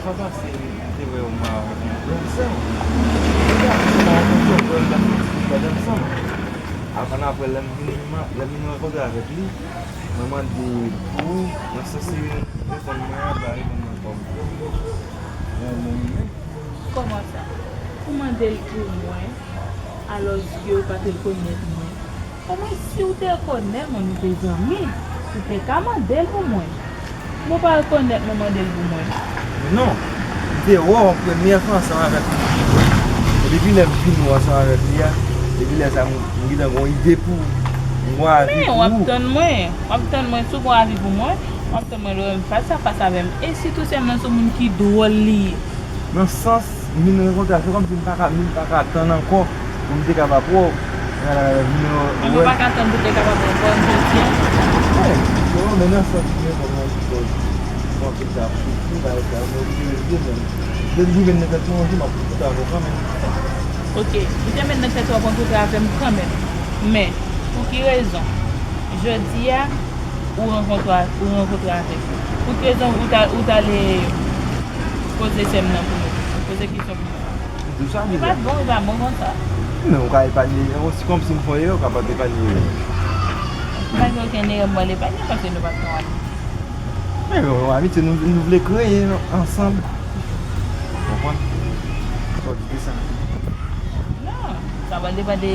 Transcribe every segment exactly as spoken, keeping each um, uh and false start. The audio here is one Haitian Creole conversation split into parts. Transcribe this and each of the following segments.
Sa pase, m te wè yon mari avèk yon frè m. Mwen te ap di mwen rankontre yon frè m, m t ap fè ti bout bagay ansanm. Apre, apre, lè m vin, lè m vin rankontre avèk li, mwen mande pou ou, nan sans li reponn mwen an, pa reponn mwen kòm frè m. Mwen, mwen, mwen. Kòman sa? Ou mande l pou mwen, alòske ou pa t rekonèt mwen? Kòman si w te rekonèt mwen, nou te zanmi, ou te ka mande l pou mwen? Mwen pa rekonèt mwen mande l pou mwen. Non, m te wè w premyè fwa ansanm avèk li. E depi lè m vin wè w ansanm avèk li a, depi lè sa a, m, m gentan gen yon ide pou ou, m gen yon avi pou ou. Men w ap tann mwen, w ap tann mwen, si w gen yon avi pou mwen, w ap tann mwen lè w wè m fas a fas avè m. E sitou se m nan se yon moun ki dwòl li ye. Nan sans, m vin rankontre a, se kòmsi m pa ka, m pa ka tann ankò pou m te kapab wè w. Vin wè. Mwen pa ka tann pou te kapab wè w jodi a. Wi, se yon, men nan sans, m gen kòman yon ti kòz. Bon, se sa, m soufri, bagay sa, mwen oblije rete, men lè m rive nan tèt mwen, yon jou, m ap kontre avè w kanmenm. Ok, ou te met nan tèt ou ap rankontre avè m kanmenm. Men, pou ki rezon? Jodi a, ou rankontre, ou rankontre avèk li. Pou ki rezon ou ta, ou t ale poze sè m nan pou mwen? Poze kesyon pou mwen. Li pa t bon, li pa bon konsa. Men ou ka epanye, se kòmsi m fè yon erè, ou kapab epanye erè. M pa gen okenn erè m pral epanye paske nou pa t yon ami. Men yon amitye nou, nou vle kreye ansanm. Konprann? Sa w di de sa? Non, sa pral depann de,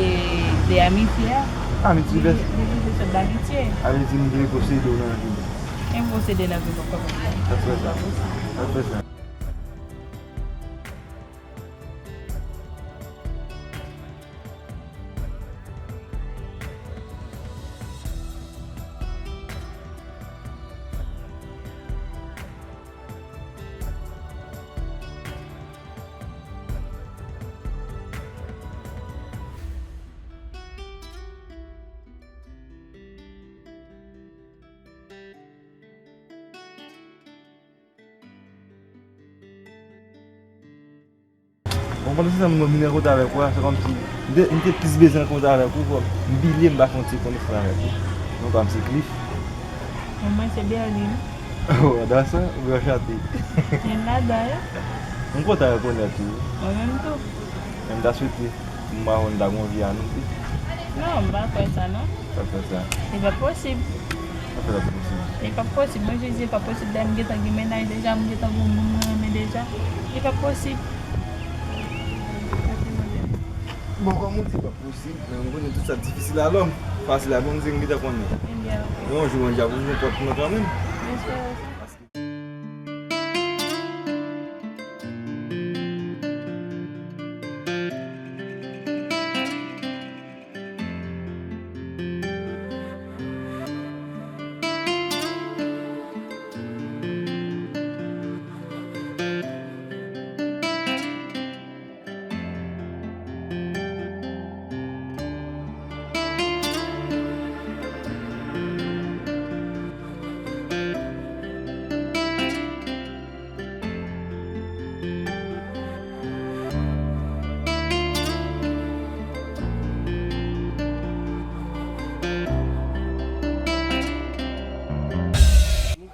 de amitye a. Amitye. Li, li, li se sòt d'amitye. Sa vle di m vle posede w nan vi m. Enposede nan vi m ankò konsa. Sa fè sa. Sa fè sa. Bon, pandan se tan mwen vin rankontre avèk ou a, se kòmsi m te, m te plis bezwen rankontre avèk ou, kòm m bliye m pa fè yon ti konesans avèk ou. Non, pa m se Cliff. Non, mwen se Berline. Oh, adan sa, ou anchante. Mwen ladan, wi. M kontan rekonèt ou. Mwen menm tou. Men m ta swete m pa konn ta gon vi a nou tou. Non, m pa kwè sa, non. Pa kwè sa. Li pa posib. Sa fè l ap posib. Li pa posib. Mwen jis di li pa posib. Dayè m gentan gen mennaj deja, m gentan gen yon moun mwen renmen deja. Li pa posib. Bon, kòm ou di li pa posib, men m konnen tout sa difisil a lòm. Fasil a Bondye, m gentan konnen. Ebyen, ok. Yon jou Bondye ap ouvri yon pòt pou mwen kanmenm. M espere sa.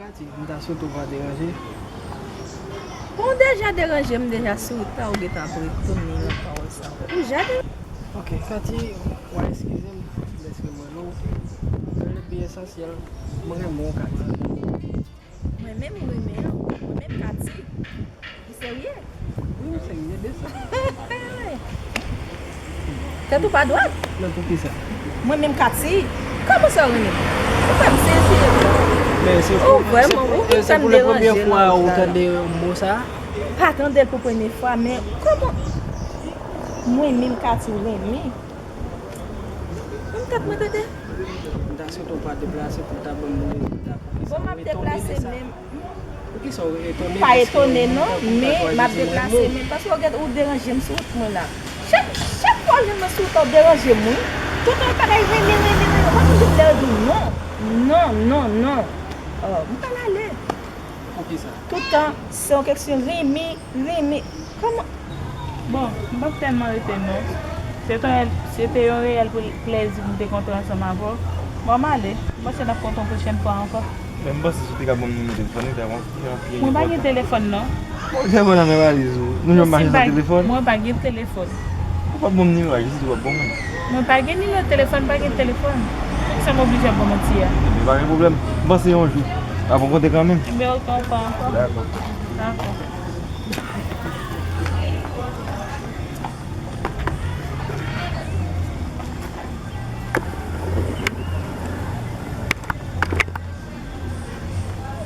Kati, m ta swete w pa deranje. Bon, w deja deranje m deja sou tan, ou gentan ap retounen nan pawòl sa ankò. Ou ja deranje. Ok, Kati, w a eskize m dèske m rele w. Rele pi esansyèl, mwen renmen w, Kati. Mwen menm, ou renmen an? Mwen menm, Kati. Ou serye? Wi, m serye de sa. Tèt ou pa dwat? Men poukisa? Mwen menm Kati, kòman sa w renmen m? Ou fè m sezi. Men se pou, se pou, se pou le premye fwa ou tande mo sa? Pa tande l pou premye fwa, men kòman mwen menm Kati ou renmen? Ou tèt mwen tande? M ta swete w pa deplase pou w ta ban m rezilta. Poukisa w etone de sa? Poukisa w etone? M pa etone non, men m ap deplase men paske w gen, ou deranje m sou wout mwen la. Chak, chak fwa w jwenn mwen sou wout la, w deranje m wi. Tout yon bagay renmen, renmen, renmen. Ou pa konn ki lè w di non. Non, non, non. Oh, m pral ale. Poukisa? Tout tan, se yon keksyon renmen, renmen. Kòman? Bon, m p ap tèlman rete non. Se te yon, se te yon reyèl plè-, plèzi pou m te kontre ansanm avè w. Bon, m ale. M panse n ap kontre yon pwochèn fwa ankò. Men m panse si w te ka ban m nimewo telefòn ou, ta ban m yon pi enpòtan. Mwen pa gen telefòn, non. Bon, telefòn nan nan valiz ou. Nou janm mache san telefòn? Mwen pa gen telefòn. Ou pa ban m nimewo a, jis di w ap ban mwen. Mwen pa gen nimewo telefòn, pa gen telefòn. Poukisa m oblije ap ban manti a? Ebyen, pa gen pwoblèm. M panse yon jou. Apre w konte kanmenm. Ebyen, oke, oke. Dakò. Dakò.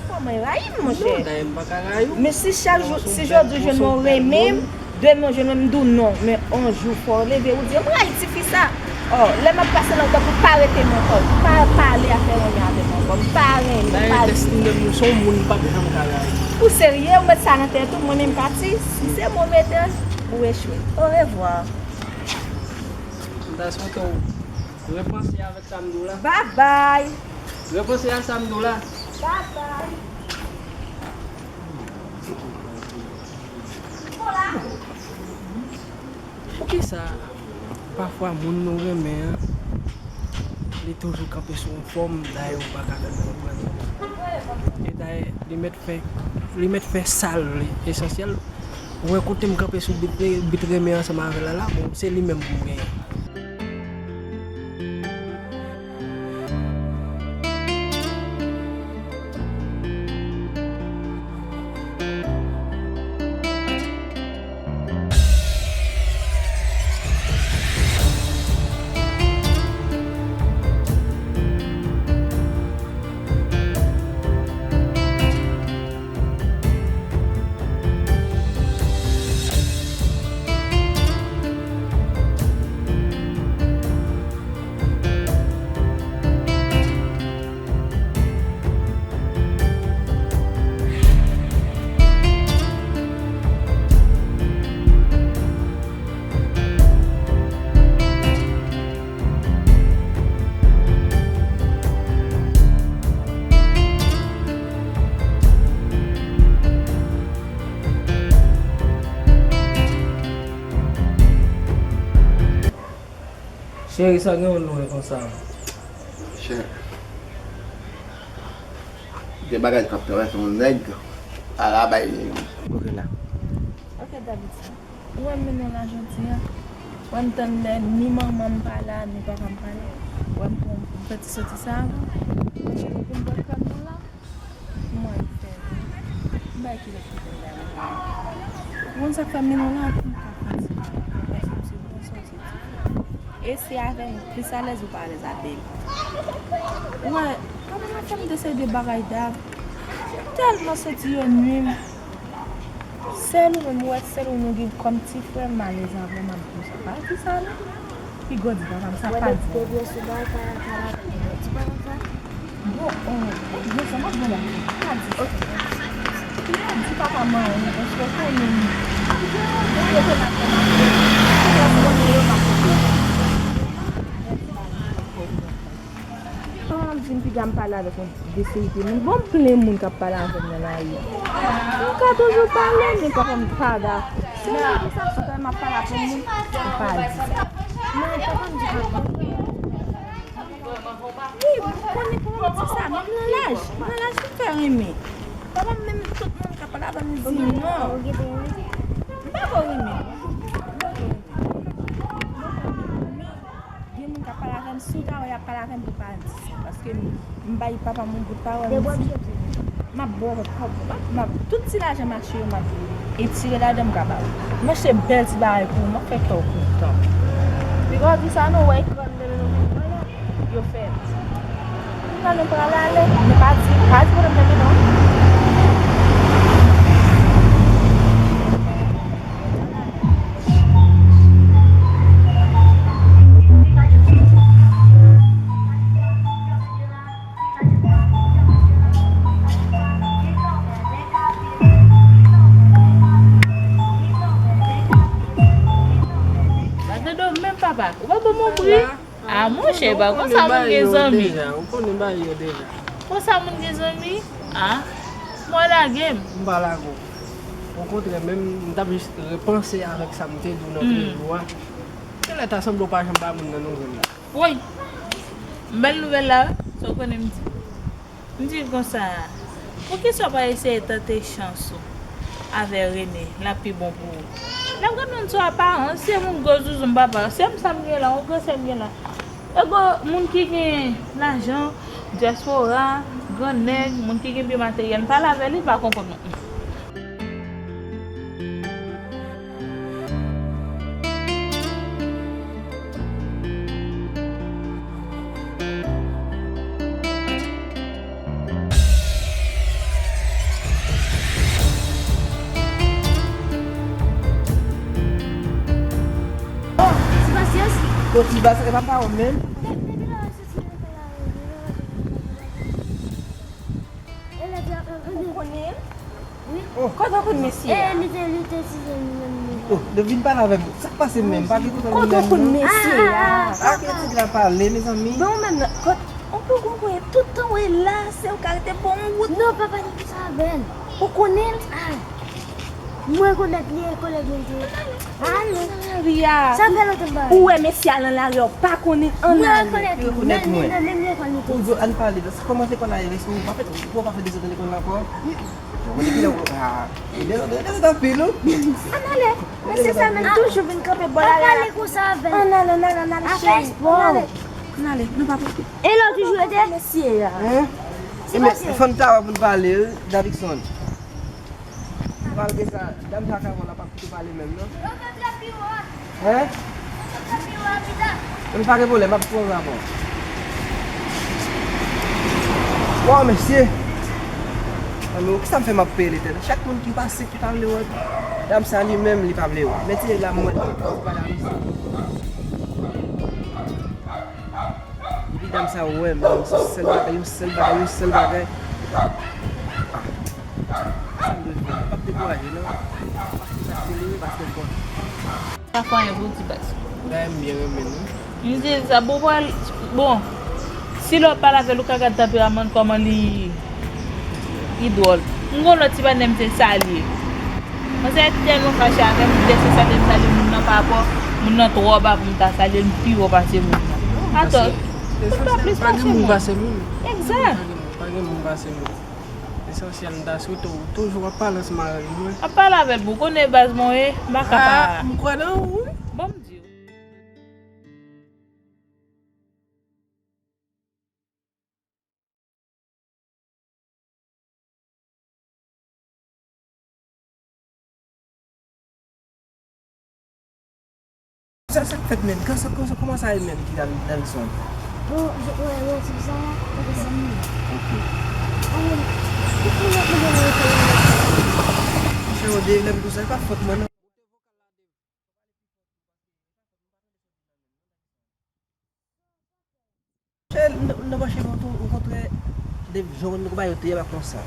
Kòman rayi m, monchè? Non, dayè m pa ka rayi w. Men si chak jou, si jodi w jwenn mwen w renmen m, demen w jwenn mwen m di w non, men yon jou fò w leve ou di m rayi tifi sa. Oh, lè m ap pase nan kòb ou pa rete nan kòb, pa pale afè renmen avè m ankò, m pa renmen, m pa. Dayè Destine menm se yon moun m p ap janm ka rayi. Ou serye? Ou met sa nan tèt ou, mwen menm pati? Si se mwen w mete, ou echwe. Orevwa. M ta swete w repanse avèk sa m di w la. Babay. Repanse a sa m di w la. Babay. Poukisa pafwa moun nou renmen an, li toujou kanpe sou yon fòm, dayè ou pa ka fè l konprann? E dayè, li mèt fè, li mèt fè sa l vle, lesansyèl, ou wè kote m kanpe sou bit, bit renmen ansanm avè l la, bon, se li menm pou m genyen. Cheri, sa gen w lwen konsa? Chè. Gen bagay k ap travèse yon nèg ala bay. Ok la. Ok, David, sa. Ou wè m mennen w la jodi a. Ou wè m tann lè ni manman m pa la, ni papa m pa la. Ou wè m pran, m fè ti soti sa avan. Ou wè m pran kòd mwen la. Mwen fè. M bay kilòt pou fè la. Ou konn sa k fè m mennen w la pou m ka fè ti bagay. Paske m se bon sòti. E se avè m plis alèz ou pa alèz avè l. Ou wè, kòman sa fè m te se de bagay Dav. Tèlman soti yo nwi m. Sèl ou menm, ou wè, sèl ou nou gen kòm ti frè m alèz avè m ap di w sa. Pa di sa non. Piga w di papa m sa, pa di. Bon, oh, oh, bon, sa m ap bon la. Pa di sa. Piga w di papa m anyen, paske w konnen m. Ou rete la fè m ap fè. Ou konnen yo m ap fè. Kòman m di m piga m pale avèk yon de serite moun? Bon, m plen moun k ap pale avè m nan lari a. M ka toujou pale, men papa m pa dakò. Se mwen ki sa, si m ap pale ak yon moun, m pa di. Men papa m di papa m. Wi, m konnen papa m di sa, men m nan laj. M nan laj pou m fè renmen. Papa m menm tout moun k ap pale avè m di non. M pa ko renmen. Gen moun k ap pale avè m, si w ta wè y ap pale avè m, pou pa di sa. Paske m, m bay papa m yon bout pawòl, m di, m ap ba w kòb, m ap, m ap, tout ti lajan mache yo, m ap etire ladan m ka ba w. M achte bèl ti bagay pou ou, m ap fè kè w kontan. Piga w di sa non, w wè ekran m nan men nou menm, vwala, yo fè l. Kounye a nou pral ale, nou pa di, pa di kote m te mennen w. Pa tande w menm, papa. Ou pa ban m yon bri. A, monchè, pa konsa moun gen zanmi. Ou konnen bagay yo deja. Konsa moun gen zanmi? A, mwen lage m. M pa lage w. Okontrè, menm m t ap jis repanse avèk sa m te di w nan premye jou a. Genlè ta sanble w pa janm bay moun nan nouvèl la. Woy! Bèl nouvèl la, sa w konnen m di. M di l konsa, poukisa w pa eseye tante chans ou avè Rene, l ap pi bon pou ou. L ap gade moun sou aparans, se moun gwo zouzoun papa, se m sa m gen la, yon gran sè m gen la. E gwo moun ki gen lajan, dyaspora, gran nèg, moun ki gen byen materyèl, m pale avè li, li pa konprann mwen. Ti Pasyans. Bon, Ti Bas, e pa pawòl menm. Depi lè w soti nan kay la, ou konnen l? Wi. Oh, kote w konn mesye a? E, li te, li te size nou menm, nou. Oh, de vin pale avè m. Sa k pase menm? Pa gen kote nou menm, non. Kote w konn mesye a? Ah, ah, ah, ah. Pa gen ti la pale, mezanmi. Men ou menm nan, kot, on pe konprann, tout tan w la, se ou ka rete bon wout. Non, pa pale konsa avè l. Ou konnen l? Ah. Mwen rekonèt li e kòlèg mwen te ye. Ah, non. Maria. Sa fè lontan m pa wè l. Ou wè mesye a nan lari a, ou pa konnen, ann ale. Mwen rekonèt li. Li rekonèt mwen. Menm lekòl li te. Ou di ann pale, se kòman lekòl la ye, lèske ou pa fè, ou pa fè dezòd nan lekòl la ankò? Depi lè ou, ah, e dezòd, dezòd anpil, wi. Ann ale. Mesye sa menm toujou vin kanpe bò lari a. Pa pale konsa avè l. Ann ale, ann ale, ann ale, cheri. Ann ale. Ann ale, nou pa pale. E la w toujou rete? Mesye a. Hein? Ti Bas. Fò n ta wè pou n pale, wi, Davidson. Malgre sa, dam sa ka wè l ap ap kite pale menm, non? Hein? Ann, pa gen pwoblèm, m ap pran w avan. Waw, mesye! Ann, kisa m fè m ap peye Letènèl? Chak moun ki pase, ki pa vle wè dam sa li menm, li pa vle wè. Men ti nèg la, m wè l, se pa dam sa. Depi dam sa wè m, se sèl bagay, yon sèl bagay, yon sèl bagay. Ah. Sa m dwe fè? M p ap dekouraje, non. M ap aselere paske m konnen. Sa fè anyen pou Ti Bas. Bagay m byen renmen, non. M di sa, bon, pral, bon, si lè w pale avè l, ou ka gad tanperaman l, kòman li, li dwòl. M gon lòt ti patnè m te salye. Mwen se tèlman fache avè m, m lèse salye, m salye moun nan pa rapò, moun nan twò ba pou m ta salye l, m pi wo pase moun nan. Atò, moun pa plis pase moun. Egzak. Pa gen moun pase moun. Lesansyèl, m ta swete w toujou ap pale ansanm avèk mwen. Ap pale avè l, bon, konnen baz mwen ye, m pa ka pa. Ah, m kwè nan ou, wi. Bon, m di w. Sa, sa k fèt menm? Kòman sa, kòman sa, kòman sa ye menm, ti Davidson? Bon, je, wè, wè, ti sa, pa de sa menm. Ok. Alò, tout moun ap mande mwen fè yon. Monchè, o de lè m konsa, e pa fòt mwen, non. Chè, m t-, m t-, panche mwen tou, okontrè, de jan nou ba yo te ye pa konsa.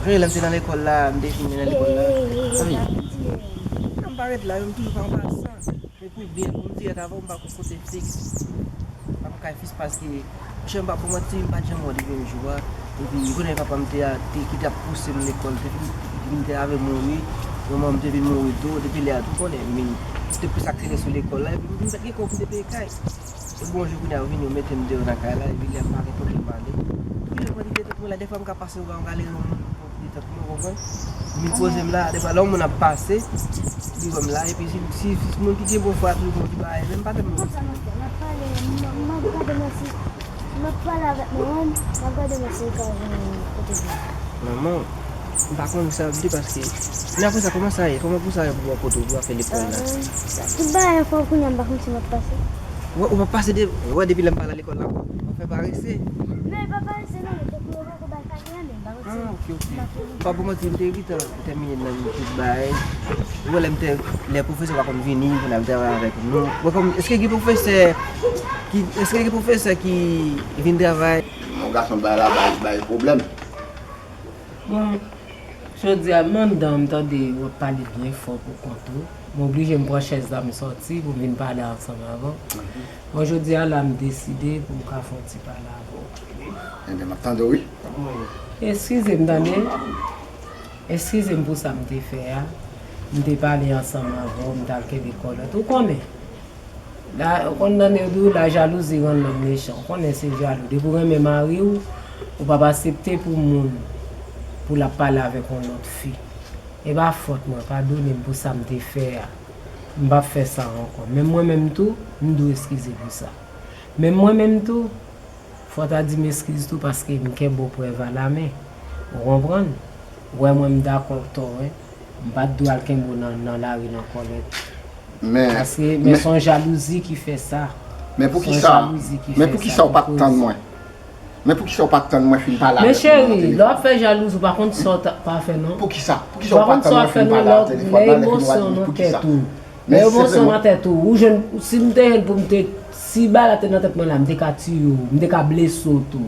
Jan lè m te nan lekòl la, m te fin nan lekòl la. Wi. Nan m pa ret la, yo m toujou pa an pasan. Men pou byen, pou m dirèk avè w, m pa gon kote fiks. M pa gon kay fiks paske, monchè, m pa pou manti, m pa t janm wè depi yon jou a. Epi, ou konnen papa m te, te, ki t ap pouse m lekòl, te vin, te vin te avè m mouri. Manman m te vin mouri tou, depi lè a tou, ou konnen, men, te plis akse sou lekòl la, epi m pa t gen kòb pou m te peye kay. Epi yon jou kounye a yo vini, yo mete m deyò nan kay la, epi lè m pa gen kote m ale. Epi lè m pran ti detant mwen la, dèfwa m ka pase yon gade yon moun pou detant mwen, ou konprann? M vin poze m la, dèfwa lè yon moun ap pase, li wè m la, epi si, si, si moun ki gen bon fwa toujou bon ti bagay, men m pa tèlman. Konsa m ap fè, m ap pale, m, m ap gade mwen si, m ap pale avèk manman m, m ap gade mwen si l ka jwenn kote pou mwen. Manman, m pa konn sa ap di paske, men apre sa, kòman sa ye? Kòman pou sa ye pou w ap kote w pou w ap fè lekòl la? Tout bagay anfòm kounye a, m pa konn si m ap pase. Ou, ou p ap pase de, ou wè depi lè m pa nan lekòl la, w ap fè parese. Men pa parese non, men tankou yo poko bay kay la, men m pa konn si. Ah, ok, ok. M pa pou manti, m te gentan tèmine nan tout bagay. Ou wè lè m te, lè pwofesè pa konn vini pou n al travay avèk nou. Bon, kòm, èske gen pwofesè ki, èske gen pwofesè ki vin travay? Mon gason bay la, bay, bay pwoblèm. Bon, jodi a, m anndan, m tande w ap pale byen fò pou kont ou. M oblije m pran chèz la, m sòti pou m vin pale ansanm avè w. Bon, jodi a la, m deside pou m ka fè yon ti pale avè w. Ebyen, m ap tande w, wi. Eskize m, tande. Eskize m pou sa m te fè a. M te pale ansanm avè w, m t al kenbe kòlèt. Ou konnen. La, ou konn tande yo di w, la jalouzi rann lòm mechan. Ou konnen se jalou. Depi w renmen mari w, Ou p ap aksepte pou moun, pou l ap pale avèk yon lòt fi. E pa fòt mwen, padone m pou sa m te fè a. M p ap fè sa ankò. Men mwen menm tou, m dwe eskize pou sa. Men mwen menm tou, fò w ta di m eskiz tou paske m kenbe w prèv alamen. Ou konprann? Ou wè mwen m dakò w tò, wi. M pa t dwe al kenbe w nan, nan lari nan kòlèt. Men, paske, men men se yon jalouzi ki fè sa. Men poukisa, men poukisa w pa t tann mwen? Men poukisa w pa t tann mwen fin pale avèk ou nan telefòn? Men cheri, lè w ap fè jalouzi, ou pa konn sa w ta, pa fè non. Poukisa? Poukisa w pa t tann mwen fin pale nan telefòn? Lè emosyon nan tèt ou. Lè emosyon nan tèt ou, ou jwenn, si m te jwenn pou m te, si bagay la te nan tèt mwen la, m te ka tiye w, m te ka blese w tou.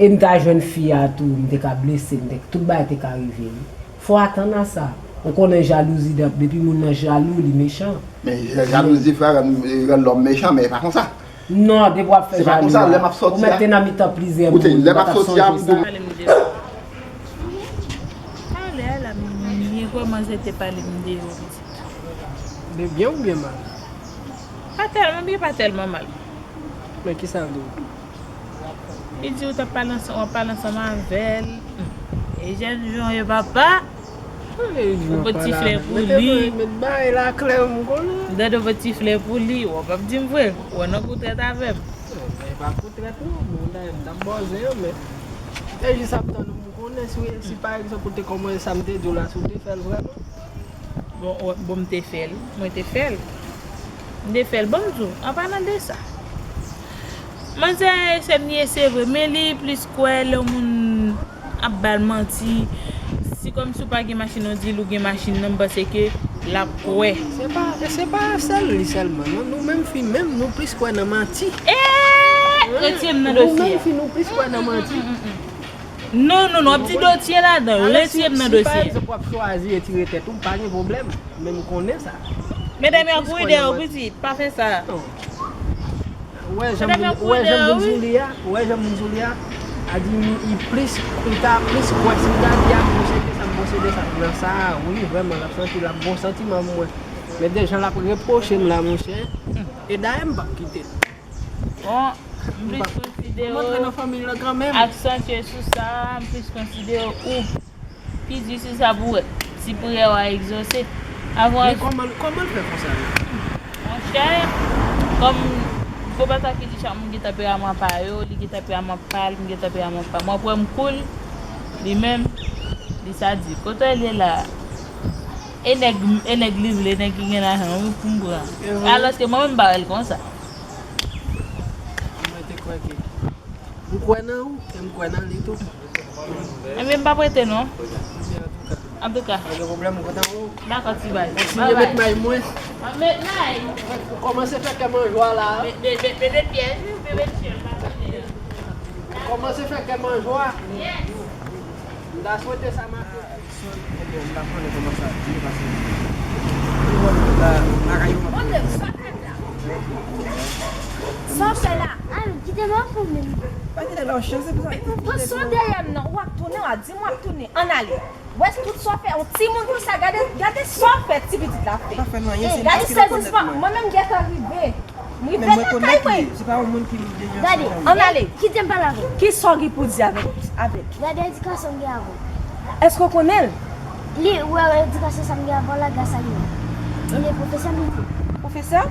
E m ta jwenn fi a tou, m te ka blese, m te, tout bagay te ka rive wi. Fò w atann a sa. Ou konnen jalouzi, depi moun nan jalou, li mechan. Men jalouzi fè rann, rann lòm mechan, men e pa konsa. Non, depi w ap fè jalouzi a, ou mèt te nan mitan plizyè moun, ou pa t ap sonje sa. Pale m de sa. Talè a la, m, m, m, kòman se te pale m de yo, pitit? De byen oubyen mal? Pa tèlman byen, pa tèlman mal. Men kisa l di w? Li di ou t ap pale ansanm, w ap pale ansanm avè l. E jèn jan e papa. Ou pot ti flè pou li. Met bagay la klè, m konnen. Dèdè ou pot ti flè pou li, w ap ap di m vre. Ou wè nan kou trèt avè m. E pa kou trèt non, bon, dayè m t ap bòzè an, men se jis ap tann ou, m konnen si, si pa egzanp ou te kòmanse sa m te di w la, si w te fè l vrèman. Bon, bon, m te fè l. Mwen te fè l. M te fè l. Ban m di w, an palan de sa. Manzè a se m li ye, se vre, men li plis kwè lè yon moun ap ba l manti. Si kòmsi w pa gen machin, ou di l ou gen machin nan, m panse ke l ap kwè. Se pa, se pa sèl li sèlman, non. Nou menm fi menm, nou plis kwè nan manti. Eee! Retire m nan dosye a. Nou menm fi, nou plis kwè nan manti. Non, non, non, w ap di dotye ladan, retire m nan dosye. Si pa egzanp w ap chwazi retire tèt ou, pa gen pwoblèm. Men m konnen sa. Medam yo ap kouri dèyè w, pitit, pa fè sa. Ou wè jan moun, ou wè jan moun sou li a, ou wè jan moun sou li a, a di m, li plis, li ta plis kwè si m ta di a m posede sa, m posede sa. Nan sa a, wi, vrèman, l ap santi, l ap gon santiman pou mwen. Men de jan l ap repwoche m la, monchè, e dayè m p ap kite l. Bon, m plis konsidere w aksantye sou sa, m plis konsidere w pi di sou sa pou wè si priyè w a egzose. Avan. Men kòman, kòman l fè konsa menm? Monchè, kòm gon pata ki di chak moun gen tanperaman pa yo, li gen tanperaman pa l, m gen tanperaman pa m. W ap wè m cool, li menm, li sadik. Kote l ye la? E nèg, e nèg li vle, nèg ki gen lajan, wi, pou m pran. Alòske mwen menm m pa wè l konsa. Mwen te kwè ke m kwè nan ou, e m kwè nan li tou. Ebyen, m p ap rete non. Antouka. Antouka. Pa gen pwoblèm, m kontan wè w. Dakò, ti bay. Kontinye met may mwen. M ap met may. Ou kòmanse fè kè m an jwa la. Mete, mete, mete pyès, wi, mete pyès, m pa tande. Ou kòmanse fè kè m an jwa. Yes. M ta swete sa mache. Sòl, ebyen, m pa konnen kòman sa ap ye, paske tout moun la lakay yo. Montre m sa w fè la. Sa w fè la? Al, kite m ap fè menm. Pa kite l an chans, se pou sa. Pran son dèyè m nan, w ap tounen, w ap di m w ap tounen. Ann ale. Wè tout sa w fè, yon timoun konsa, gade, gade sa w fè ti pitit la fè. Pa fè l anyen, se gade sèvisman, mwen menm gentan rive. M rive lakay mwen. Se pa yon moun ki dejanse. Gade, ann ale. Kite m pale avè w. Kisa w gen pou di avè l? Gade edikasyon m gen avè w. Èske w konnen l? Li wè edikasyon sa m gen avè w la gras a li menm. E li pwofesè m li ye. Pwofesè?